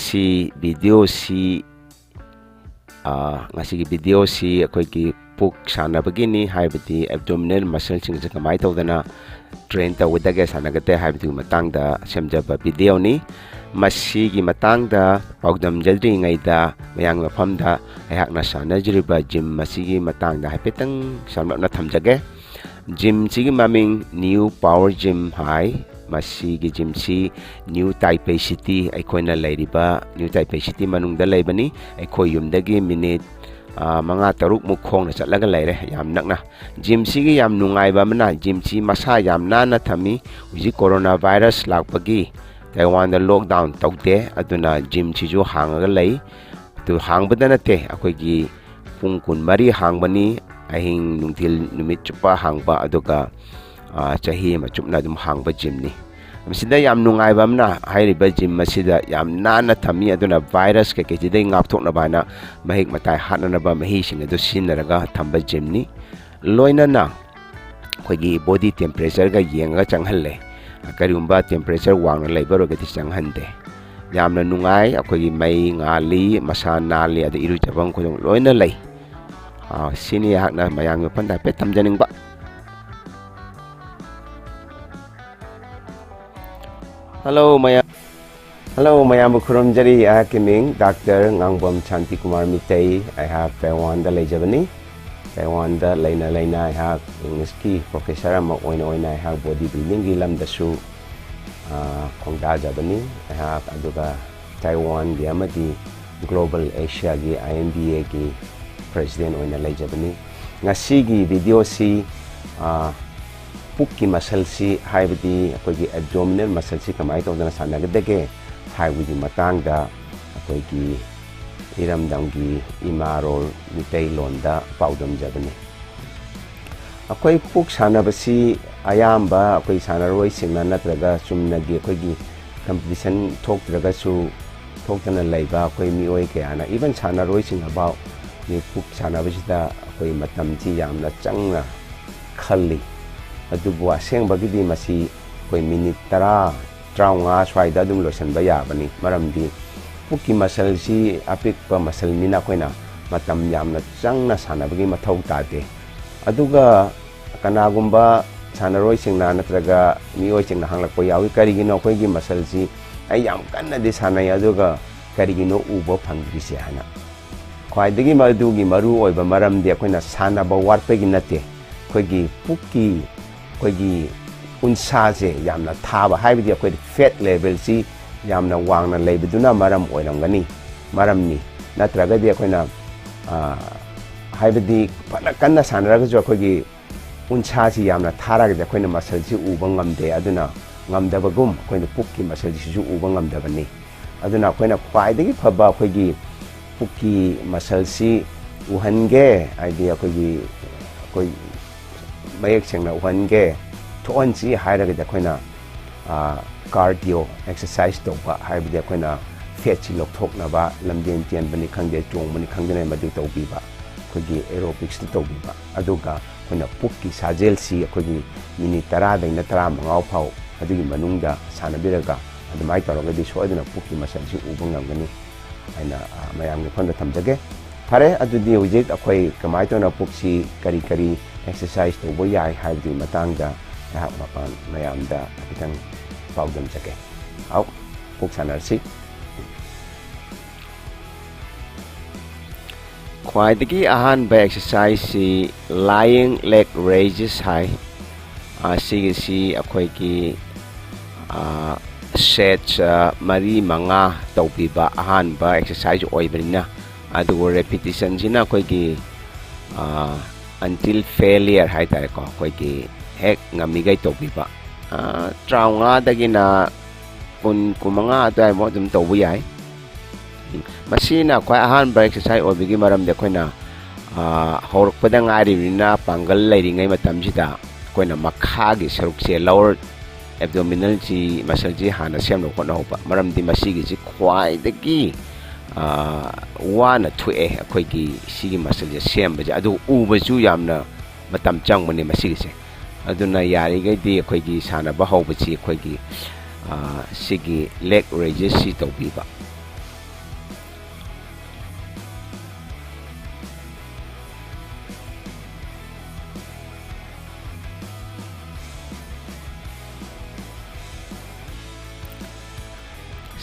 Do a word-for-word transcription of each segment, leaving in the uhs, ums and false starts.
ꯁꯤ ꯚꯤꯗꯤꯑꯣꯁꯤ, ꯑꯥ, ꯉꯁꯤꯒꯤ ꯚꯤꯗꯤꯑꯣꯁꯤ ꯑꯩꯈꯣꯏꯒꯤ ꯄꯨꯛ ꯁꯥꯟꯅꯕꯒꯤꯅꯤ, ꯍꯥꯏꯕꯗꯤ ꯑꯦꯕꯗꯣꯃꯤꯅꯦꯜ ꯃꯁꯜꯁꯤꯡꯁꯦ ꯀꯃꯥꯏꯅ ꯇꯧꯗꯅ ꯇ꯭ꯔꯦꯟ ꯇꯧꯒꯗꯒꯦ, ꯁꯥꯟꯅꯒꯗꯒꯦ ꯍꯥꯏꯕꯗꯨꯒꯤ ꯃꯇꯥꯡꯗ ꯁꯦꯝꯖꯕ ꯚꯤꯗꯤꯑꯣꯅꯤ꯫ ꯃꯁꯤꯒꯤ ꯃꯇꯥꯡꯗ ꯄꯥꯎꯗꯝꯖꯗ꯭ꯔꯤꯉꯩꯗ ꯃꯌꯥꯝꯒꯤ ꯃꯐꯝꯗ ꯑꯩꯍꯥꯛꯅ ꯁꯥꯟꯅꯖꯔꯤꯕ ꯖꯤꯝ ꯑꯁꯤꯒꯤ ꯃꯇꯥꯡꯗ ꯍꯥꯏꯐꯦꯠꯇꯪ ꯁꯝꯂꯞꯅ ꯊꯝꯖꯒꯦ꯫ ꯖꯤꯝꯁꯤꯒꯤ ꯃꯃꯤꯡ ꯅ꯭ꯌꯨ ꯄꯥꯋꯔ ꯖꯤꯝ ꯍꯥꯏ꯫ ꯃꯁꯤꯒꯤ ꯖꯤꯝꯁꯤ ꯅ꯭ꯌꯨ ꯇꯥꯏꯄꯦ ꯁꯤꯇꯤ, ꯑꯩꯈꯣꯏꯅ ꯂꯩꯔꯤꯕ ꯅ꯭ꯌꯨ ꯇꯥꯏꯄꯦ ꯁꯤꯇꯤ ꯃꯅꯨꯡꯗ ꯂꯩꯕꯅꯤ꯫ ꯑꯩꯈꯣꯏ ꯌꯨꯝꯗꯒꯤ ꯃꯤꯅꯤꯠ, ꯑꯥ, ꯃꯉꯥ ꯇꯔꯨꯛꯃꯨꯛ ꯈꯣꯡꯅ ꯆꯠꯂꯒ ꯂꯩꯔꯦ, ꯌꯥꯝ ꯅꯛꯅ꯫ ꯖꯤꯝꯁꯤꯒꯤ ꯌꯥꯝ ꯅꯨꯡꯉꯥꯏꯕ ꯑꯃꯅ, ꯖꯤꯝꯁꯤ ꯃꯁꯥ ꯌꯥꯝ ꯅꯥꯟꯅ ꯊꯝꯃꯤ꯫ ꯍꯧꯖꯤꯛ ꯀꯣꯔꯣꯅꯥ ꯚꯥꯏꯔꯁ ꯂꯥꯛꯄꯒꯤ ꯇꯥꯏꯋꯥꯟꯗ ꯂꯣꯛꯗꯥꯎꯟ ꯇꯧꯗꯦ, ꯑꯗꯨꯅ ꯖꯤꯝꯁꯤꯁꯨ ꯍꯥꯡꯉꯒ ꯂꯩ꯫ ꯑꯗꯨ ꯍꯥꯡꯕꯗ ꯅꯠꯇꯦ, ꯑꯩꯈꯣꯏꯒꯤ ꯄꯨꯡ ꯀꯨꯟꯃꯔꯤ ꯍꯥꯡꯕꯅꯤ, ꯑꯍꯤꯡ ꯅꯨꯡꯊꯤꯜ ꯅꯨꯃꯤꯠ ꯆꯨꯞꯄ ꯍꯥꯡꯕ, ꯑꯗꯨꯒ, ꯑꯥ, ꯆꯍꯤ ꯑꯃ ꯆꯨꯞꯅ ꯑꯗꯨꯝ ꯍꯥꯡꯕ ꯖꯤꯝꯅꯤ꯫ ꯃꯁꯤꯗ ꯌꯥꯝ ꯅꯨꯡꯉꯥꯏꯕ ꯑꯃꯅ, ꯍꯥꯏꯔꯤꯕ ꯖꯤꯝ ꯑꯁꯤꯗ ꯌꯥꯝ ꯅꯥꯟꯅ ꯊꯝꯃꯤ, ꯑꯗꯨꯅ ꯚꯥꯏꯔꯁ ꯀꯩꯀꯩꯁꯤꯗꯒꯤ ꯉꯥꯛꯊꯣꯛꯅꯕ ꯍꯥꯏꯅ ꯃꯍꯤꯛ ꯃꯇꯥꯏ ꯍꯥꯠꯅꯅꯕ ꯃꯍꯤꯁꯤꯡ ꯑꯗꯨ ꯁꯤꯖꯤꯟꯅꯔꯒ ꯊꯝꯕ ꯖꯤꯝꯅꯤ꯫ ꯂꯣꯏꯅꯅ ꯑꯩꯈꯣꯏꯒꯤ ꯕꯣꯗꯤ ꯇꯦꯝꯄꯔꯦꯆꯔꯒ ꯌꯦꯡꯉꯒ ꯆꯪꯍꯜꯂꯦ꯫ ꯀꯔꯤꯒꯨꯝꯕ ꯇꯦꯝꯄꯔꯦꯆꯔ ꯋꯥꯡꯅ ꯂꯩꯕ ꯑꯣꯏꯔꯒꯗꯤ ꯆꯪꯍꯟꯗꯦ꯫ ꯌꯥꯝꯅ ꯅꯨꯡꯉꯥꯏ, ꯑꯩꯈꯣꯏꯒꯤ ꯃꯩ ꯉꯥꯜꯂꯤ, ꯃꯁꯥ ꯅꯥꯜꯂꯤ, ꯑꯗꯩ ꯏꯔꯨꯖꯐꯝ ꯈꯣꯠꯐꯝ ꯂꯣꯏꯅ ꯂꯩ꯫ ꯑꯥ, ꯁꯤꯅꯤ ꯑꯩꯍꯥꯛꯅ ꯃꯌꯥꯝꯒꯤ ꯃꯐꯝꯗ ꯍꯥꯏꯐꯦꯠ ꯊꯝꯖꯅꯤꯡꯕ꯫ ꯍꯜꯂꯣ ꯃꯌꯥꯝ, ꯍꯜꯂꯣ ꯃꯌꯥꯝꯕꯨ ꯈꯨꯔꯨꯝꯖꯔꯤ꯫ ꯑꯩꯍꯥꯛꯀꯤ ꯃꯤꯡ ꯗꯥꯛꯇꯔ ꯉꯥꯡꯕꯝ ꯁꯥꯟꯇꯤꯀꯨꯃꯥꯔ ꯃꯤꯇꯩ꯫ ꯑꯩꯍꯥꯛ ꯇꯥꯏꯋꯥꯟꯗ ꯂꯩꯖꯕꯅꯤ꯫ ꯇꯥꯏꯋꯥꯟꯗ ꯂꯩꯅ ꯂꯩꯅ ꯑꯩꯍꯥꯛ ꯏꯪꯂꯤꯁꯀꯤ ꯄ꯭ꯔꯣꯐꯦꯁꯔ ꯑꯃ ꯑꯣꯏꯅ ꯑꯣꯏꯅ ꯑꯩꯍꯥꯛ ꯕꯣꯗꯤ ꯕꯤꯜꯗꯤꯡꯒꯤ ꯂꯝꯗꯁꯨ, ꯑꯥ, ꯈꯣꯡꯗꯥꯖꯕꯅꯤ꯫ ꯑꯩꯍꯥꯛ ꯑꯗꯨꯒ ꯇꯥꯏꯋꯥꯟꯒꯤ ꯑꯃꯗꯤ ꯒ꯭ꯂꯣꯕꯜ ꯑꯦꯁꯤꯌꯥꯒꯤ ꯑꯥꯏ ꯑꯦꯟ ꯕꯤ ꯑꯦꯒꯤ ꯄ꯭ꯔꯦꯁꯤꯗꯦꯟ ꯑꯣꯏꯅ ꯂꯩꯖꯕꯅꯤ꯫ ꯉꯁꯤꯒꯤ ꯚꯤꯗꯤꯑꯣꯁꯤ, ꯑꯥ, ꯄꯨꯛꯀꯤ ꯃꯁꯜꯁꯤ, ꯍꯥꯏꯕꯗꯤ ꯑꯩꯈꯣꯏꯒꯤ ꯑꯦꯕꯗꯣꯃꯤꯅꯦꯜ ꯃꯁꯜꯁꯤ ꯀꯃꯥꯏꯅ ꯇꯧꯗꯅ ꯁꯥꯟꯅꯒꯗꯒꯦ ꯍꯥꯏꯕꯒꯤ ꯃꯇꯥꯡꯗ ꯑꯩꯈꯣꯏꯒꯤ ꯏꯔꯝꯗꯝꯒꯤ ꯏꯃꯥꯔꯣꯜ ꯃꯤꯇꯩꯂꯣꯟꯗ ꯄꯥꯎꯗꯝꯖꯕꯅꯤ꯫ ꯑꯩꯈꯣꯏ ꯄꯨꯛ ꯁꯥꯟꯅꯕꯁꯤ ꯑꯌꯥꯝꯕ ꯑꯩꯈꯣꯏ ꯁꯥꯟꯅꯔꯣꯏꯁꯤꯡꯅ ꯅꯠꯇ꯭ꯔꯒ ꯆꯨꯝꯅꯒꯤ ꯑꯩꯈꯣꯏꯒꯤ ꯀꯝꯄꯤꯇꯤꯁꯟ ꯊꯣꯛꯇ꯭ꯔꯒꯁꯨ, ꯊꯣꯛꯇꯅ ꯂꯩꯕ ꯑꯩꯈꯣꯏ ꯃꯤꯑꯣꯏ ꯀꯌꯥꯅ, even ꯁꯥꯟꯅꯔꯣꯏꯁꯤꯡꯅꯐꯥꯎ ꯄꯨꯛ ꯁꯥꯟꯅꯕꯁꯤꯗ ꯑꯩꯈꯣꯏ ꯃꯇꯝꯁꯤ ꯌꯥꯝꯅ ꯆꯪꯅ ꯈꯜꯂꯤ꯫ ꯑꯗꯨꯕꯨ ꯑꯁꯦꯡꯕꯒꯤꯗꯤ ꯃꯁꯤ ꯑꯩꯈꯣꯏ ꯃꯤꯅꯤꯠ ꯇꯔꯥ, ꯇꯔꯥꯃꯉꯥ ꯁ꯭ꯋꯥꯏꯗ ꯑꯗꯨꯝ ꯂꯣꯏꯁꯤꯟꯕ ꯌꯥꯕꯅꯤ꯫ ꯃꯔꯝꯗꯤ ꯄꯨꯛꯀꯤ ꯃꯁꯜꯁꯤ ꯑꯄꯤꯛꯄ ꯃꯁꯜꯅꯤꯅ ꯑꯩꯈꯣꯏꯅ ꯃꯇꯝ ꯌꯥꯝꯅ ꯆꯪꯅ ꯁꯥꯟꯅꯕꯒꯤ ꯃꯊꯧ ꯇꯥꯗꯦ꯫ ꯑꯗꯨꯒ ꯀꯅꯥꯒꯨꯝꯕ ꯁꯥꯟꯅꯔꯣꯏꯁꯤꯡꯅ ꯅꯠꯇ꯭ꯔꯒ ꯃꯤꯑꯣꯏꯁꯤꯡꯅ ꯍꯪꯂꯛꯄ ꯌꯥꯎꯏ, "ꯀꯔꯤꯒꯤꯅꯣ ꯑꯩꯈꯣꯏꯒꯤ ꯃꯁꯜꯁꯤ ꯑꯩ ꯌꯥꯝ ꯀꯟꯅꯗꯤ ꯁꯥꯟꯅꯩ ꯑꯗꯨꯒ ꯀꯔꯤꯒꯤꯅꯣ ꯎꯕ ꯐꯪꯗ꯭ꯔꯤꯁꯦ?" ꯍꯥꯏꯅ꯫ ꯈ꯭ꯋꯥꯏꯗꯒꯤ ꯃꯗꯨꯒꯤ ꯃꯔꯨ ꯑꯣꯏꯕ ꯃꯔꯝꯗꯤ ꯑꯩꯈꯣꯏꯅ ꯁꯥꯟꯅꯕ ꯋꯥꯠꯄꯒꯤ ꯅꯠꯇꯦ, ꯑꯩꯈꯣꯏꯒꯤ ꯄꯨꯛꯀꯤ, ꯑꯩꯈꯣꯏꯒꯤ ꯎꯟꯁꯥꯁꯦ ꯌꯥꯝꯅ ꯊꯥꯕ, ꯍꯥꯏꯕꯗꯤ ꯑꯩꯈꯣꯏ fat levelꯁꯤ ꯌꯥꯝꯅ ꯋꯥꯡꯅ ꯂꯩꯕꯗꯨꯅ ꯃꯔꯝ ꯑꯣꯏꯔꯝꯒꯅꯤ, ꯃꯔꯝꯅꯤ꯫ ꯅꯠꯇ꯭ꯔꯒꯗꯤ ꯑꯩꯈꯣꯏꯅ, ꯑ, ꯍꯥꯏꯕꯗꯤ ꯐꯅ ꯀꯟꯅ ꯁꯥꯟꯅꯔꯒꯁꯨ ꯑꯩꯈꯣꯏꯒꯤ ꯎꯟꯁꯥꯁꯤ ꯌꯥꯝꯅ ꯊꯥꯔꯒꯗꯤ ꯑꯩꯈꯣꯏꯅ ꯃꯁꯜꯁꯤ ꯎꯕ ꯉꯝꯗꯦ꯫ ꯑꯗꯨꯅ ꯉꯝꯗꯕꯒꯨꯝ ꯑꯩꯈꯣꯏꯅ ꯄꯨꯛꯀꯤ ꯃꯁꯜꯁꯤꯁꯨ ꯎꯕ ꯉꯝꯗꯕꯅꯤ꯫ ꯑꯗꯨꯅ ꯑꯩꯈꯣꯏꯅ ꯈ꯭ꯋꯥꯏꯗꯒꯤ ꯐꯕ ꯑꯩꯈꯣꯏꯒꯤ ꯄꯨꯛꯀꯤ ꯃꯁꯜꯁꯤ ꯎꯍꯟꯒꯦ, ꯍꯥꯏꯗꯤ ꯑꯩꯈꯣꯏꯒꯤ, ꯑꯩꯈꯣꯏ ꯃꯌꯦꯛ ꯁꯦꯡꯅ ꯎꯍꯟꯒꯦ, ꯊꯣꯛꯍꯟꯁꯤ ꯍꯥꯏꯔꯒꯗꯤ ꯑꯩꯈꯣꯏꯅ, ꯑ, cardio exercise ꯇꯧꯕ, ꯍꯥꯏꯕꯗꯤ ꯑꯩꯈꯣꯏꯅ fatꯁꯤ ꯂꯧꯊꯣꯛꯅꯕ ꯂꯝꯖꯦꯟ ꯆꯦꯟꯕꯅꯤ ꯈꯪꯗꯦ, ꯆꯣꯡꯕꯅꯤ ꯈꯪꯗꯦ, ꯃꯗꯨ ꯇꯧꯕꯤꯕ, ꯑꯩꯈꯣꯏꯒꯤ aerobicsꯇ ꯇꯧꯕꯤꯕ꯫ ꯑꯗꯨꯒ ꯑꯩꯈꯣꯏꯅ ꯄꯨꯛꯀꯤ ꯁꯥꯖꯦꯜꯁꯤ ꯑꯩꯈꯣꯏꯒꯤ minute ꯇꯔꯥꯗꯩꯅ ꯇꯔꯥꯃꯉꯥ ꯐꯥꯎ ꯑꯗꯨꯒꯤ ꯃꯅꯨꯡꯗ ꯁꯥꯟꯅꯕꯤꯔꯒ ꯑꯗꯨꯃꯥꯏꯅ ꯇꯧꯔꯒꯗꯤ ꯁꯣꯏꯗꯅ ꯄꯨꯛꯀꯤ ꯃꯁꯜꯁꯤ ꯎꯕ ꯉꯝꯒꯅꯤ ꯍꯥꯏꯅ, ꯑ, ꯃꯌꯥꯝꯒꯤ ꯃꯐꯝꯗ ꯊꯝꯖꯒꯦ꯫ ꯐꯔꯦ, ꯑꯗꯨꯗꯤ ꯍꯧꯖꯤꯛ ꯑꯩꯈꯣꯏ ꯀꯃꯥꯏꯅ ꯇꯧꯅ ꯄꯨꯛꯁꯤ ꯀꯔꯤ ꯀꯔꯤ exercise ꯇꯧꯕ ꯌꯥꯏ ꯍꯥꯏꯕꯗꯨꯒꯤ ꯃꯇꯥꯡꯗ ꯑꯩꯍꯥꯛ ꯃꯄꯥꯟ ꯃꯌꯥꯝꯗ ꯈꯤꯇꯪ ꯄꯥꯎꯗꯝꯖꯒꯦ꯫ ꯑꯥꯎ, ꯄꯨꯛ ꯁꯥꯟꯅꯔꯁꯤ꯫ ꯈ꯭ꯋꯥꯏꯗꯒꯤ ꯑꯍꯥꯟꯕ exerciseꯁꯤ lying leg raises ꯍꯥꯏ꯫ ꯑꯁꯤꯒꯤꯁꯤ ꯑꯩꯈꯣꯏꯒꯤ, ꯑ, sets, ꯑ, ꯃꯔꯤ ꯃꯉꯥ ꯇꯧꯕꯤꯕ ꯑꯍꯥꯟꯕ exercise ꯑꯣꯏꯕꯅꯤꯅ, ꯑꯗꯨꯒ repetitionꯁꯤꯅ ꯑꯩꯈꯣꯏꯒꯤ, ꯑ, until failure ꯍꯥꯏ ꯇꯥꯔꯦꯀꯣ, ꯑꯩꯈꯣꯏꯒꯤ ꯍꯦꯛ ꯉꯝꯃꯤꯈꯩ ꯇꯧꯕꯤꯕ꯫ ꯑ, ꯇꯔꯥꯃꯉꯥꯗꯒꯤꯅ ꯀꯨꯟ, ꯀꯨꯟꯃꯉꯥ ꯑꯗꯨꯋꯥꯏꯃꯨꯛ ꯑꯗꯨꯝ ꯇꯧꯕ ꯌꯥꯏ꯫ ꯎꯝ, ꯃꯁꯤꯅ ꯈ꯭ꯋꯥꯏ ꯑꯍꯥꯟꯕ exercise ꯑꯣꯏꯕꯒꯤ ꯃꯔꯝꯗꯤ ꯑꯩꯈꯣꯏꯅ, ꯑ, ꯍꯧꯔꯛꯄꯗ ꯉꯥꯏꯔꯤꯕꯅꯤꯅ ꯄꯥꯡꯒꯜ ꯂꯩꯔꯤꯉꯩ ꯃꯇꯝꯁꯤꯗ ꯑꯩꯈꯣꯏꯅ ꯃꯈꯥꯒꯤ ꯁꯔꯨꯛꯁꯦ, lower abdominalꯁꯤ, muscleꯁꯤ ꯍꯥꯟꯅ ꯁꯦꯝꯅꯕ ꯍꯣꯠꯅꯍꯧꯕ꯫ ꯃꯔꯝꯗꯤ ꯃꯁꯤꯒꯤꯁꯤ ꯈ꯭ꯋꯥꯏꯗꯒꯤ, ꯑ, ꯋꯥꯅ ꯊꯣꯛꯑꯦ ꯑꯩꯈꯣꯏꯒꯤ ꯁꯤꯒꯤ muscleꯁꯦ ꯁꯦꯝꯕꯁꯦ, ꯑꯗꯨꯒ ꯎꯕꯁꯨ ꯌꯥꯝꯅ ꯃꯇꯝ ꯆꯪꯕꯅꯦ ꯃꯁꯤꯒꯤꯁꯦ꯫ ꯑꯗꯨꯅ ꯌꯥꯔꯤꯈꯩꯗꯤ ꯑꯩꯈꯣꯏꯒꯤ ꯁꯥꯟꯅꯕ ꯍꯧꯕꯁꯤ ꯑꯩꯈꯣꯏꯒꯤ, ꯑ, ꯁꯤꯒꯤ leg raises ꯁꯤ ꯇꯧꯕꯤꯕ꯫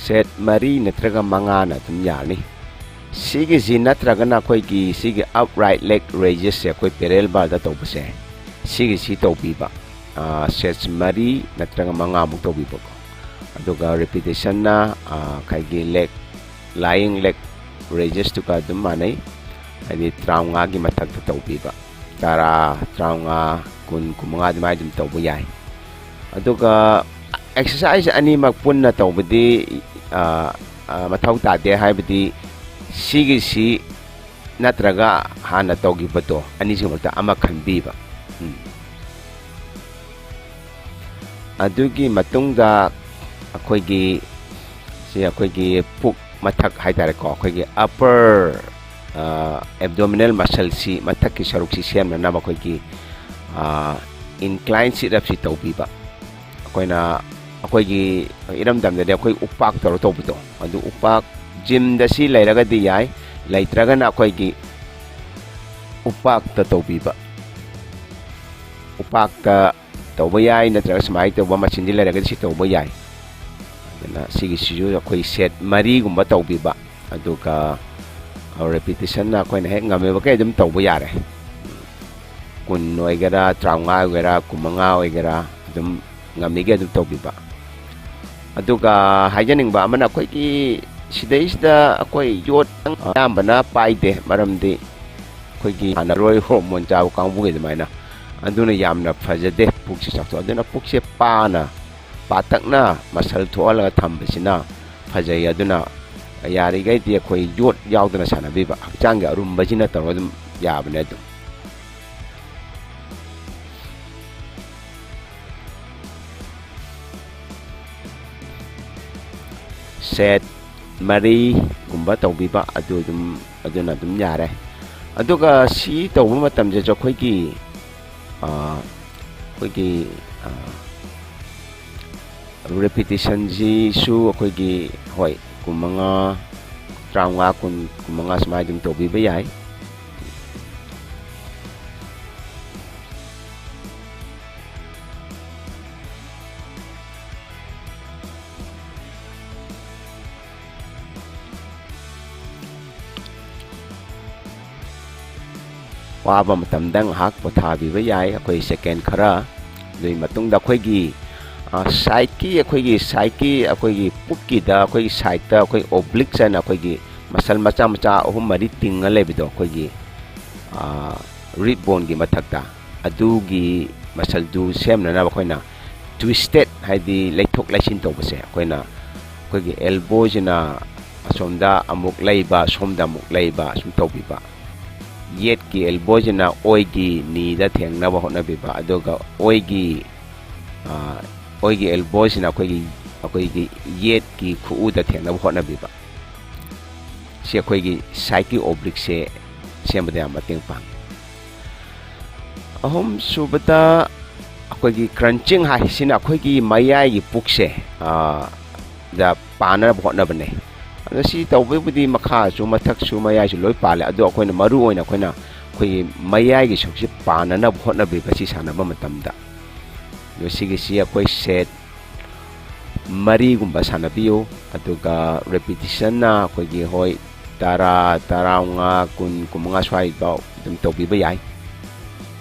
ꯁꯦꯠ ꯃꯔꯤ ꯅꯠꯇ꯭ꯔꯒ ꯃꯉꯥꯅ ꯑꯗꯨꯝ ꯌꯥꯔꯅꯤ꯫ ꯁꯤꯒꯤꯁꯤ ꯅꯠꯇ꯭ꯔꯒꯅ ꯑꯩꯈꯣꯏꯒꯤ ꯁꯤꯒꯤ upright leg raises ꯁꯦ ꯑꯩꯈꯣꯏ parallel bar ꯗ ꯇꯧꯕꯁꯦ, ꯁꯤꯒꯤꯁꯤ ꯇꯧꯕꯤꯕ, ꯁꯦꯠꯁ ꯃꯔꯤ ꯅꯠꯇ꯭ꯔꯒ ꯃꯉꯥꯃꯨꯛ ꯇꯧꯕꯤꯕꯀꯣ꯫ ꯑꯗꯨꯒ repetition ꯅ, ꯑ, ꯑꯩꯈꯣꯏꯒꯤ leg, lying leg raises ꯇꯨꯒ ꯑꯗꯨꯝ ꯃꯥꯟꯅꯩ, ꯍꯥꯏꯗꯤ ꯇꯔꯥꯃꯉꯥꯒꯤ ꯃꯊꯛꯇ ꯇꯧꯕꯤꯕ, ꯇꯔꯥ, ꯇꯔꯥꯃꯉꯥ, ꯀꯨꯟ, ꯀꯨꯟꯃꯉꯥ ꯑꯗꯨꯃꯥꯏꯅ ꯑꯗꯨꯝ ꯇꯧꯕ ꯌꯥꯏ꯫ ꯑꯗꯨꯒ exercise ꯑꯅꯤꯃꯛ ꯄꯨꯟꯅ ꯇꯧꯕꯗꯤ, ꯑ, ꯑ, ꯃꯊꯧ ꯇꯥꯗꯦ, ꯍꯥꯏꯕꯗꯤ ꯁꯤꯒꯤꯁꯤ ꯅꯠꯇ꯭ꯔꯒ ꯍꯥꯟꯅ ꯇꯧꯈꯤꯕꯗꯣ, ꯑꯅꯤꯁꯤꯃꯛꯇ ꯑꯃ ꯈꯟꯕꯤꯕ꯫ ꯎꯝ꯫ ꯑꯗꯨꯒꯤ ꯃꯇꯨꯡꯗ ꯑꯩꯈꯣꯏꯒꯤ, ꯁꯤ ꯑꯩꯈꯣꯏꯒꯤ ꯄꯨꯛ ꯃꯊꯛ ꯍꯥꯏꯇꯥꯔꯦꯀꯣ, ꯑꯩꯈꯣꯏꯒꯤ upper, ꯑ, abdominal muscle ꯁꯤ, ꯃꯊꯛꯀꯤ ꯁꯔꯨꯛꯁꯤ ꯁꯦꯝꯅꯅꯕ ꯑꯩꯈꯣꯏꯒꯤ, ꯑ, incline sit up ꯁꯤ ꯇꯧꯕꯤꯕ꯫ ꯑꯩꯈꯣꯏꯅ, ꯑꯩꯈꯣꯏꯒꯤ ꯏꯔꯝꯗꯝꯗꯗꯤ ꯑꯩꯈꯣꯏ ꯎꯄꯥꯛ ꯇꯧꯔ ꯇꯧꯕꯗꯣ, ꯑꯗꯨ ꯎꯄꯥꯛ, gym ꯗ ꯁꯤ ꯂꯩꯔꯒꯗꯤ ꯌꯥꯏ, ꯂꯩꯇ꯭ꯔꯒꯅ ꯑꯩꯈꯣꯏꯒꯤ ꯎꯄꯥꯛꯇ ꯇꯧꯕꯤꯕ꯫ ꯎꯄꯥꯛꯇ ꯇꯧꯕ ꯌꯥꯏ, ꯅꯠꯇ꯭ꯔꯒ ꯁꯨꯃꯥꯏꯅ ꯇꯧꯕ ꯃꯁꯤꯟꯁꯤ ꯂꯩꯔꯒꯗꯤ ꯁꯤ ꯇꯧꯕ ꯌꯥꯏ꯫ ꯑꯗꯨꯅ ꯁꯤꯒꯤꯁꯤꯁꯨ ꯑꯩꯈꯣꯏ ꯁꯦꯠ ꯃꯔꯤꯒꯨꯝꯕ ꯇꯧꯕꯤꯕ, ꯑꯗꯨꯒ repetition ꯅ ꯑꯩꯈꯣꯏꯅ ꯍꯦꯛ ꯉꯝꯃꯤꯕꯈꯩ ꯑꯗꯨꯝ ꯇꯧꯕ ꯌꯥꯔꯦ꯫ ꯀꯨꯟ ꯑꯣꯏꯒꯦꯔꯥ, ꯇꯔꯥꯃꯉꯥ ꯑꯣꯏꯒꯦꯔꯥ, ꯀꯨꯟꯃꯉꯥ ꯑꯣꯏꯒꯦꯔꯥ, ꯑꯗꯨꯝ ꯉꯝꯃꯤꯒꯩ ꯑꯗꯨꯝ ꯇꯧꯕꯤꯕ꯫ ꯑꯗꯨꯒ ꯍꯥꯏꯖꯅꯤꯡꯕ ꯑꯃꯅ, ꯑꯩꯈꯣꯏꯒꯤ ꯁꯤꯗꯩꯁꯤꯗ ꯑꯩꯈꯣꯏ ꯌꯣꯠ ꯑꯌꯥꯝꯕꯅ ꯄꯥꯏꯗꯦ, ꯃꯔꯝꯗꯤ ꯑꯩꯈꯣꯏꯒꯤ ꯍꯥꯟꯅ ꯔꯣꯏ ꯍꯣꯔꯃꯣꯟ ꯆꯥꯕ ꯀꯥꯡꯕꯨꯒꯤ ꯑꯗꯨꯃꯥꯏꯅ, ꯑꯗꯨꯅ ꯌꯥꯝꯅ ꯐꯖꯗꯦ ꯄꯨꯛꯁꯦ ꯆꯥꯎꯊꯣꯛ꯫ ꯑꯗꯨꯅ ꯄꯨꯛꯁꯦ ꯄꯥꯅ, ꯄꯥꯇꯛꯅ ꯃꯁꯜ ꯊꯣꯛꯍꯜꯂꯒ ꯊꯝꯕꯁꯤꯅ ꯐꯖꯩ꯫ ꯑꯗꯨꯅ ꯌꯥꯔꯤꯈꯩꯗꯤ ꯑꯩꯈꯣꯏ ꯌꯣꯠ ꯌꯥꯎꯗꯅ ꯁꯥꯟꯅꯕꯤꯕ, ꯍꯛꯆꯥꯡꯒꯤ ꯑꯔꯨꯝꯕꯁꯤꯅ ꯇꯧꯔꯒ ꯑꯗꯨꯝ ꯌꯥꯕꯅꯦ ꯑꯗꯨꯝ꯫ ꯁꯦꯠ ꯃꯔꯤꯒꯨꯝꯕ ꯇꯧꯕꯤꯕ, ꯑꯗꯨ ꯑꯗꯨꯝ, ꯑꯗꯨꯅ ꯑꯗꯨꯝ ꯌꯥꯔꯦ꯫ ꯑꯗꯨꯒ ꯁꯤ ꯇꯧꯕ ꯃꯇꯝꯁꯤꯗꯁꯨ ꯑꯩꯈꯣꯏꯒꯤ, ꯑ, ꯑꯩꯈꯣꯏꯒꯤ, ꯑ, repetition ꯁꯤꯁꯨ ꯑꯩꯈꯣꯏꯒꯤ, ꯍꯣꯏ, ꯀꯨꯟꯃꯉꯥ, ꯇꯔꯥꯃꯉꯥ, ꯀꯨꯟ, ꯀꯨꯟꯃꯉꯥ ꯁꯨꯃꯥꯏꯅ ꯑꯗꯨꯝ ꯇꯧꯕꯤꯕ ꯌꯥꯏ꯫ ꯋꯥꯕ ꯃꯇꯝꯗ ꯉꯥꯏꯍꯥꯛ ꯄꯣꯊꯥꯕꯤꯕ ꯌꯥꯏ ꯑꯩꯈꯣꯏ ꯁꯦꯀꯦꯟ ꯈꯔ꯫ ꯑꯗꯨꯒꯤ ꯃꯇꯨꯡꯗ ꯑꯩꯈꯣꯏꯒꯤ, ꯑ, ꯁꯥꯏꯠꯀꯤ, ꯑꯩꯈꯣꯏꯒꯤ ꯁꯥꯏꯠꯀꯤ, ꯑꯩꯈꯣꯏꯒꯤ ꯄꯨꯛꯀꯤꯗ, ꯑꯩꯈꯣꯏꯒꯤ ꯁꯥꯏꯠꯇ ꯑꯩꯈꯣꯏ ꯑꯣꯕ꯭ꯂꯤꯛꯁ ꯍꯥꯏꯅ ꯑꯩꯈꯣꯏꯒꯤ ꯃꯁꯜ ꯃꯆꯥ ꯃꯆꯥ ꯑꯍꯨꯝ ꯃꯔꯤ ꯇꯤꯡꯉ ꯂꯩꯕꯗꯣ, ꯑꯩꯈꯣꯏꯒꯤ, ꯑ, ꯔꯤꯞ ꯕꯣꯟꯒꯤ ꯃꯊꯛꯇ, ꯑꯗꯨꯒꯤ ꯃꯁꯜꯗꯨ ꯁꯦꯝꯅꯅꯕ ꯑꯩꯈꯣꯏꯅ ꯇ꯭ꯋꯤꯁꯇꯦꯠ, ꯍꯥꯏꯗꯤ ꯂꯩꯊꯣꯛ ꯂꯩꯁꯤꯟ ꯇꯧꯕꯁꯦ, ꯑꯩꯈꯣꯏꯅ ꯑꯩꯈꯣꯏꯒꯤ ꯑꯦꯜꯕꯣꯁꯤꯅ ꯑꯁꯣꯝꯗ ꯑꯃꯨꯛ ꯂꯩꯕ, ꯁꯣꯝꯗ ꯑꯃꯨꯛ ꯂꯩꯕ, ꯁꯨꯝ ꯇꯧꯕꯤꯕ꯫ ꯌꯦꯠꯀꯤ ꯑꯦꯜꯕꯣꯁꯤꯅ ꯑꯣꯏꯒꯤ ꯅꯤꯗ ꯊꯦꯡꯅꯕ ꯍꯣꯠꯅꯕꯤꯕ, ꯑꯗꯨꯒ ꯑꯣꯏꯒꯤ, ꯑ, ꯑꯣꯏꯒꯤ ꯑꯦꯜꯕꯣꯁꯤꯅ ꯑꯩꯈꯣꯏꯒꯤ, ꯑꯩꯈꯣꯏꯒꯤ ꯌꯦꯠꯀꯤ ꯈꯨꯎꯗ ꯊꯦꯡꯅꯕ ꯍꯣꯠꯅꯕꯤꯕ꯫ ꯁꯤ ꯑꯩꯈꯣꯏꯒꯤ ꯁꯥꯏꯠꯀꯤ ꯑꯣꯕ꯭ꯂꯤꯛꯁꯦ ꯁꯦꯝꯕꯗ ꯌꯥꯝ ꯃꯇꯦꯡ ꯄꯥꯡꯉꯤ꯫ ꯑꯍꯨꯝ ꯁꯨꯕꯗ ꯑꯩꯈꯣꯏꯒꯤ ꯀ꯭ꯔꯟꯆꯤꯡ ꯍꯥꯏꯁꯤꯅ ꯑꯩꯈꯣꯏꯒꯤ ꯃꯌꯥꯏꯒꯤ ꯄꯨꯛꯁꯦ, ꯑ, ꯗ ꯄꯥꯟꯅꯕ ꯍꯣꯠꯅꯕꯅꯦ꯫ ꯑꯗꯣ ꯁꯤ ꯇꯧꯕꯕꯨꯗꯤ ꯃꯈꯥꯁꯨ ꯃꯊꯛꯁꯨ ꯃꯌꯥꯏꯁꯨ ꯂꯣꯏ ꯄꯥꯜꯂꯦ, ꯑꯗꯣ ꯑꯩꯈꯣꯏꯅ ꯃꯔꯨ ꯑꯣꯏꯅ ꯑꯩꯈꯣꯏꯅ ꯑꯩꯈꯣꯏꯒꯤ ꯃꯌꯥꯏꯒꯤ ꯁꯔꯨꯛꯁꯤ ꯄꯥꯟꯅꯅꯕ ꯍꯣꯠꯅꯕꯤꯕ ꯁꯤ ꯁꯥꯟꯅꯕ ꯃꯇꯝꯗ꯫ ꯑꯗꯣ ꯁꯤꯒꯤꯁꯤ ꯑꯩꯈꯣꯏ ꯁꯦꯠ ꯃꯔꯤꯒꯨꯝꯕ ꯁꯥꯟꯅꯕꯤꯌꯨ, ꯑꯗꯨꯒ ꯔꯦꯄꯤꯇꯤꯁꯟꯅ ꯑꯩꯈꯣꯏꯒꯤ, ꯍꯣꯏ, ꯇꯔꯥ, ꯇꯔꯥꯃꯉꯥ, ꯀꯨꯟ, ꯀꯨꯟꯃꯉꯥ ꯁ꯭ꯋꯥꯏꯐꯥꯎ ꯑꯗꯨꯝ ꯇꯧꯕꯤꯕ ꯌꯥꯏ꯫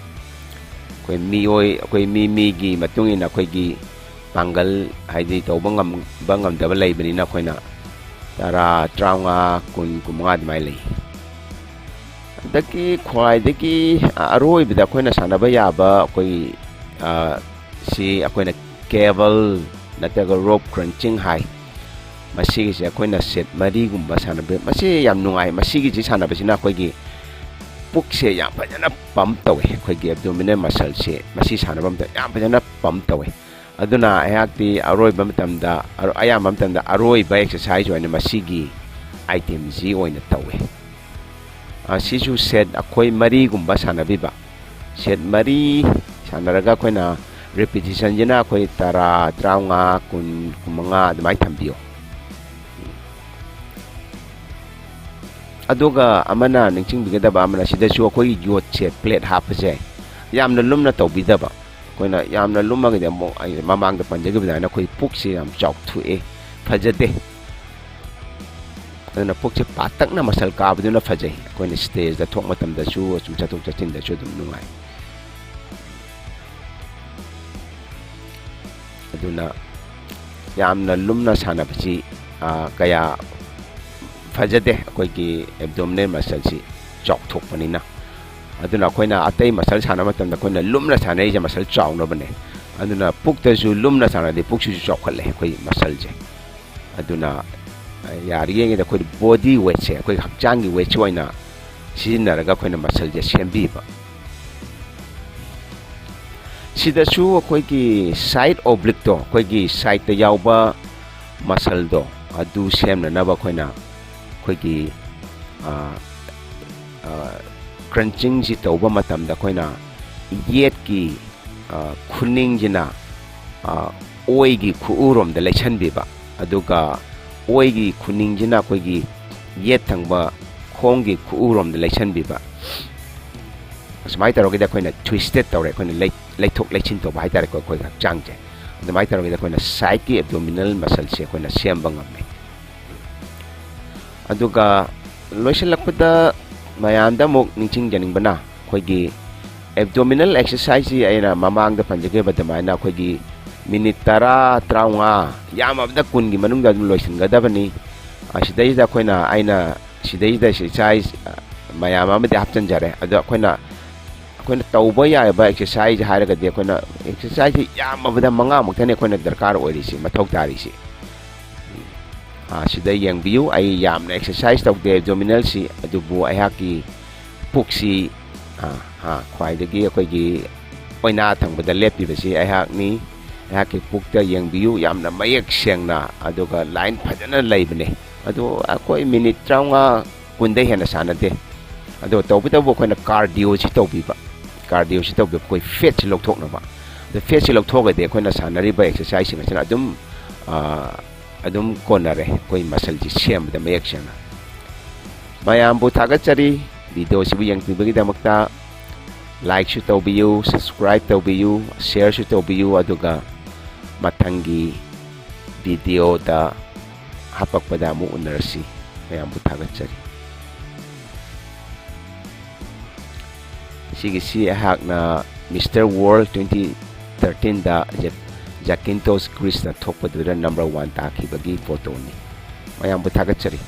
ꯑꯩꯈꯣꯏ ꯃꯤꯑꯣꯏ, ꯑꯩꯈꯣꯏ ꯃꯤ ꯃꯤꯒꯤ ꯃꯇꯨꯡ ꯏꯟꯅ ꯑꯩꯈꯣꯏꯒꯤ ꯄꯥꯡꯒꯜ, ꯍꯥꯏꯗꯤ ꯇꯧꯕ ꯉꯝꯕ ꯉꯝꯗꯕ ꯂꯩꯕꯅꯤꯅ ꯑꯩꯈꯣꯏꯅ ꯇꯔꯥ, ꯇꯔꯥꯃꯉꯥ, ꯀꯨꯟ, ꯀꯨꯟꯃꯉꯥ ꯑꯗꯨꯃꯥꯏꯅ ꯂꯩ꯫ ꯑꯗꯒꯤ ꯈ꯭ꯋꯥꯏꯗꯒꯤ ꯑꯔꯣꯏꯕꯗ ꯑꯩꯈꯣꯏꯅ ꯁꯥꯟꯅꯕ ꯌꯥꯕ ꯑꯩꯈꯣꯏ, ꯑ, ꯁꯤ ꯑꯩꯈꯣꯏꯅ ꯀꯦꯕꯜ ꯅꯠꯇ꯭ꯔꯒ ꯔꯣꯞ ꯀ꯭ꯔꯟꯆꯤꯡ ꯍꯥꯏ꯫ ꯃꯁꯤꯒꯤꯁꯦ ꯑꯩꯈꯣꯏꯅ ꯁꯦꯠ ꯃꯔꯤꯒꯨꯝꯕ ꯁꯥꯟꯅꯕ, ꯃꯁꯤ ꯌꯥꯝ ꯅꯨꯡꯉꯥꯏ꯫ ꯃꯁꯤꯒꯤꯁꯤ ꯁꯥꯟꯅꯕꯁꯤꯅ ꯑꯩꯈꯣꯏꯒꯤ ꯄꯨꯛꯁꯦ ꯌꯥꯝ ꯐꯖꯅ ꯄꯝꯞ ꯇꯧꯋꯦ, ꯑꯩꯈꯣꯏꯒꯤ ꯑꯦꯕꯗꯣꯃꯤꯅꯦꯜ ꯃꯁꯜꯁꯦ ꯃꯁꯤ ꯁꯥꯟꯅꯕ ꯃꯇꯝꯗ ꯌꯥꯝ ꯐꯖꯅ ꯄꯝꯞ ꯇꯧꯋꯦ꯫ ꯑꯗꯨꯅ ꯑꯩꯍꯥꯛꯇꯤ ꯑꯔꯣꯏꯕ ꯃꯇꯝꯗ, ꯑꯔꯣ-, ꯑꯌꯥꯝꯕ ꯃꯇꯝꯗ ꯑꯔꯣꯏꯕ ꯑꯦꯛꯁꯔꯁꯥꯏꯖ ꯑꯣꯏꯅ ꯃꯁꯤꯒꯤ ꯑꯥꯏꯇꯦꯝꯁꯤ ꯑꯣꯏꯅ ꯇꯧꯋꯦ꯫ ꯑ, ꯁꯤꯁꯨ ꯁꯦꯠ ꯑꯩꯈꯣꯏ ꯃꯔꯤꯒꯨꯝꯕ ꯁꯥꯟꯅꯕꯤꯕ꯫ ꯁꯦꯠ ꯃꯔꯤ ꯁꯥꯟꯅꯔꯒ ꯑꯩꯈꯣꯏꯅ ꯔꯤꯄꯤꯇꯤꯁꯟꯁꯤꯅ ꯑꯩꯈꯣꯏ ꯇꯔꯥ, ꯇꯔꯥꯃꯉꯥ, ꯀꯨꯟ, ꯀꯨꯟꯃꯉꯥ ꯑꯗꯨꯃꯥꯏꯅ ꯊꯝꯕꯤꯌꯨ꯫ ꯑꯗꯨꯒ ꯑꯃꯅ ꯅꯤꯡꯁꯤꯡꯕꯤꯒꯗꯕ ꯑꯃꯅ, ꯁꯤꯗꯁꯨ ꯑꯩꯈꯣꯏꯒꯤ ꯌꯣꯠꯁꯦ, ꯄ꯭ꯂꯦꯠ ꯍꯥꯞꯄꯁꯦ ꯌꯥꯝꯅ ꯂꯨꯝꯅ ꯇꯧꯕꯤꯗꯕ꯫ ꯑꯩꯈꯣꯏꯅ ꯌꯥꯝꯅ ꯂꯨꯝꯃꯒꯗꯤ ꯑꯃꯨꯛ ꯑꯩ ꯃꯃꯥꯡꯗ ꯄꯟꯖꯈꯤꯕ ꯑꯗꯨꯃꯥꯏꯅ ꯑꯩꯈꯣꯏ ꯄꯨꯛꯁꯦ ꯌꯥꯝ ꯆꯥꯎꯊꯣꯛꯑꯦ, ꯐꯖꯗꯦ꯫ ꯑꯗꯨꯅ ꯄꯨꯛꯁꯦ ꯄꯥꯇꯛꯅ ꯃꯁꯜ ꯀꯥꯕꯗꯨꯅ ꯐꯖꯩ꯫ ꯑꯩꯈꯣꯏꯅ ꯁ꯭ꯇꯦꯖꯇ ꯊꯣꯛ ꯃꯇꯝꯗꯁꯨ, ꯑꯁꯨꯝ ꯆꯠꯊꯣꯛ ꯆꯠꯁꯤꯟꯗꯁꯨ ꯑꯗꯨꯝ ꯅꯨꯡꯉꯥꯏ꯫ ꯑꯗꯨꯅ ꯌꯥꯝꯅ ꯂꯨꯝꯅ ꯁꯥꯟꯅꯕꯁꯤ, ꯑ, ꯀꯌꯥ ꯐꯖꯗꯦ, ꯑꯩꯈꯣꯏꯒꯤ ꯑꯦꯕꯗꯣꯃꯤꯅꯦꯜ ꯃꯁꯜꯁꯤ ꯆꯥꯎꯊꯣꯛꯄꯅꯤꯅ꯫ ꯑꯗꯨꯅ ꯑꯩꯈꯣꯏꯅ ꯑꯇꯩ ꯃꯁꯜ ꯁꯥꯟꯅꯕ ꯃꯇꯝꯗ ꯑꯩꯈꯣꯏꯅ ꯂꯨꯝꯅ ꯁꯥꯟꯅꯔꯤꯁꯦ ꯃꯁꯜ ꯆꯥꯎꯅꯕꯅꯦ꯫ ꯑꯗꯨꯅ ꯄꯨꯛꯇꯁꯨ ꯂꯨꯝꯅ ꯁꯥꯟꯅꯔꯗꯤ ꯄꯨꯛꯁꯤꯁꯨ ꯆꯥꯎꯈꯠꯂꯦ ꯑꯩꯈꯣꯏ ꯃꯁꯜꯁꯦ꯫ ꯑꯗꯨꯅ, ꯑ, ꯌꯥꯔꯤꯉꯩꯗ ꯑꯩꯈꯣꯏ ꯕꯣꯗꯤ ꯋꯦꯠꯁꯦ, ꯑꯩꯈꯣꯏ ꯍꯛꯆꯥꯡꯒꯤ ꯋꯦꯠꯁꯦ ꯑꯣꯏꯅ ꯁꯤꯖꯤꯟꯅꯔꯒ ꯑꯩꯈꯣꯏꯅ ꯃꯁꯜꯁꯦ ꯁꯦꯝꯕꯤꯕ꯫ ꯁꯤꯗꯁꯨ ꯑꯩꯈꯣꯏꯒꯤ ꯁꯥꯏꯠ ꯑꯣꯕ꯭ꯂꯤꯛꯇꯣ, ꯑꯩꯈꯣꯏꯒꯤ ꯁꯥꯏꯠꯇ ꯌꯥꯎꯕ ꯃꯁꯜꯗꯣ, ꯑꯗꯨ ꯁꯦꯝꯅꯅꯕ ꯑꯩꯈꯣꯏꯅ ꯑꯩꯈꯣꯏꯒꯤ, ꯑ, ꯑ, ꯀ꯭ꯔꯟꯆꯤꯡꯁꯤ ꯇꯧꯕ ꯃꯇꯝꯗ ꯑꯩꯈꯣꯏꯅ ꯌꯦꯠꯀꯤ, ꯑ, ꯈꯨꯅꯤꯡꯁꯤꯅ, ꯑ, ꯑꯣꯏꯒꯤ ꯈꯨꯎꯔꯣꯝꯗ ꯂꯩꯁꯟꯕꯤꯕ, ꯑꯗꯨꯒ ꯑꯣꯏꯒꯤ ꯈꯨꯅꯤꯡꯁꯤꯅ ꯑꯩꯈꯣꯏꯒꯤ ꯌꯦꯠ ꯊꯪꯕ ꯈꯣꯡꯒꯤ ꯈꯨꯎꯔꯣꯝꯗ ꯂꯩꯁꯟꯕꯤꯕ꯫ ꯑꯁꯨꯃꯥꯏꯅ ꯇꯧꯔꯒꯗꯤ ꯑꯩꯈꯣꯏꯅ twisted ꯇꯧꯔꯦ, ꯑꯩꯈꯣꯏꯅ ꯂꯩ-, ꯂꯩꯊꯣꯛ ꯂꯩꯁꯤꯟ ꯇꯧꯕ ꯍꯥꯏꯇꯥꯔꯦꯀꯣ, ꯑꯩꯈꯣꯏ ꯍꯛꯆꯥꯡꯁꯦ꯫ ꯑꯗꯨꯃꯥꯏꯅ ꯇꯧꯔꯒꯗꯤ ꯑꯩꯈꯣꯏꯅ ꯁꯥꯏꯠꯀꯤ ꯑꯦꯕꯗꯣꯃꯤꯅꯦꯜ ꯃꯁꯜꯁꯦ ꯑꯩꯈꯣꯏꯅ ꯁꯦꯝꯕ ꯉꯝꯃꯦ꯫ ꯑꯗꯨꯒ ꯂꯣꯏꯁꯤꯜꯂꯛꯄꯗ ꯃꯌꯥꯝꯗ ꯑꯃꯨꯛ ꯅꯤꯡꯁꯤꯡꯖꯅꯤꯡꯕꯅ, ꯑꯩꯈꯣꯏꯒꯤ ꯑꯦꯕꯗꯣꯃꯤꯅꯦꯜ ꯑꯦꯛꯁꯔꯁꯥꯏꯖꯁꯤ ꯑꯩꯅ ꯃꯃꯥꯡꯗ ꯄꯟꯖꯈꯤꯕ ꯑꯗꯨꯃꯥꯏꯅ ꯑꯩꯈꯣꯏꯒꯤ ꯃꯤꯅꯤꯠ ꯇꯔꯥ, ꯇꯔꯥꯃꯉꯥ, ꯌꯥꯝꯃꯕꯗ ꯀꯨꯟꯒꯤ ꯃꯅꯨꯡꯗ ꯑꯗꯨꯝ ꯂꯣꯏꯁꯤꯟꯒꯗꯕꯅꯤ꯫ ꯑꯁꯤꯗꯩꯁꯤꯗ ꯑꯩꯈꯣꯏꯅ, ꯑꯩꯅ ꯁꯤꯗꯩꯁꯤꯗ ꯑꯦꯛꯁꯔꯁꯥꯏꯖ, ꯑ, ꯃꯌꯥꯝ ꯑꯃꯗꯤ ꯍꯥꯞꯆꯤꯟꯖꯔꯦ꯫ ꯑꯗꯣ ꯑꯩꯈꯣꯏꯅ, ꯑꯩꯈꯣꯏꯅ ꯇꯧꯕ ꯌꯥꯕ ꯑꯦꯛꯁꯔꯁꯥꯏꯖ ꯍꯥꯏꯔꯒꯗꯤ ꯑꯩꯈꯣꯏꯅ ꯑꯦꯛꯁꯔꯁꯥꯏꯖꯁꯤ ꯌꯥꯝꯃꯕꯗ ꯃꯉꯥꯃꯨꯛꯇꯅꯤ ꯑꯩꯈꯣꯏꯅ ꯗꯔꯀꯥꯔ ꯑꯣꯏꯔꯤꯁꯤ, ꯃꯊꯧ ꯇꯥꯔꯤꯁꯤ꯫ ꯑ, ꯁꯤꯗ ꯌꯦꯡꯕꯤꯌꯨ, ꯑꯩ ꯌꯥꯝꯅ ꯑꯦꯛꯁꯔꯁꯥꯏꯖ ꯇꯧꯗꯦ ꯑꯦꯕꯗꯣꯃꯤꯅꯦꯜꯁꯤ, ꯑꯗꯨꯕꯨ ꯑꯩꯍꯥꯛꯀꯤ ꯄꯨꯛꯁꯤ, ꯑ, ꯑ, ꯈ꯭ꯋꯥꯏꯗꯒꯤ ꯑꯩꯈꯣꯏꯒꯤ ꯑꯣꯏꯅꯥ ꯊꯪꯕꯗ ꯂꯦꯞꯄꯤꯕꯁꯤ ꯑꯩꯍꯥꯛꯅꯤ꯫ ꯑꯩꯍꯥꯛꯀꯤ ꯄꯨꯛꯇ ꯌꯦꯡꯕꯤꯌꯨ, ꯌꯥꯝꯅ ꯃꯌꯦꯛ ꯁꯦꯡꯅ, ꯑꯗꯨꯒ ꯂꯥꯏꯟ ꯐꯖꯅ ꯂꯩꯕꯅꯦ꯫ ꯑꯗꯣ ꯑꯩꯈꯣꯏ ꯃꯤꯅꯤꯠ ꯇꯔꯥꯃꯉꯥ, ꯀꯨꯟꯗꯩ ꯍꯦꯟꯅ ꯁꯥꯟꯅꯗꯦ꯫ ꯑꯗꯣ ꯇꯧꯕꯇꯕꯨ ꯑꯩꯈꯣꯏꯅ ꯀꯥꯔꯗꯤꯑꯣꯁꯤ ꯇꯧꯕꯤꯕ, ꯀꯥꯔꯗꯤꯑꯣꯁꯤ ꯇꯧꯕꯤꯕ, ꯑꯩꯈꯣꯏ ꯐꯦꯠꯁꯤ ꯂꯧꯊꯣꯛꯅꯕ꯫ ꯑꯗꯣ ꯐꯦꯠꯁꯤ ꯂꯧꯊꯣꯛꯑꯒꯗꯤ ꯑꯩꯈꯣꯏꯅ ꯁꯥꯟꯅꯔꯤꯕ ꯑꯦꯛꯁꯔꯁꯥꯏꯖꯁꯤꯡ ꯑꯁꯤꯅ ꯑꯗꯨꯝ, ꯑ, ꯑꯗꯨꯝ ꯀꯣꯟꯅꯔꯦ ꯑꯩꯈꯣꯏ ꯃꯁꯜꯁꯤ ꯁꯦꯝꯕꯗ ꯃꯌꯦꯛ ꯁꯦꯡꯅ꯫ ꯃꯌꯥꯝꯕꯨ ꯊꯥꯒꯠꯆꯔꯤ, ꯚꯤꯗꯤꯑꯣꯁꯤꯕꯨ ꯌꯦꯡꯕꯤꯕꯒꯤꯗꯃꯛꯇ꯫ ꯂꯥꯏꯛꯁꯨ ꯇꯧꯕꯤꯌꯨ, ꯁꯕꯁꯀ꯭ꯔꯥꯏꯕ ꯇꯧꯕꯤꯌꯨ, ꯁꯤꯌꯔꯁꯨ ꯇꯧꯕꯤꯌꯨ, ꯑꯗꯨꯒ ꯃꯊꯪꯒꯤ ꯚꯤꯗꯤꯑꯣꯗ ꯍꯥꯄꯛꯄꯗ ꯑꯃꯨꯛ ꯎꯅꯔꯁꯤ꯫ ꯃꯌꯥꯝꯕꯨ ꯊꯥꯒꯠꯆꯔꯤ꯫ ꯁꯤꯒꯤꯁꯤ ꯑꯩꯍꯥꯛꯅ Mister World twenty thirteenꯗ Zakynthos Greeceꯅ ꯊꯣꯛꯄꯗꯨꯗ number one ꯇꯥꯈꯤꯕꯒꯤ ꯐꯣꯇꯣꯅꯤ꯫ ꯃꯌꯥꯝꯕꯨ ꯊꯥꯒꯠꯆꯔꯤ꯫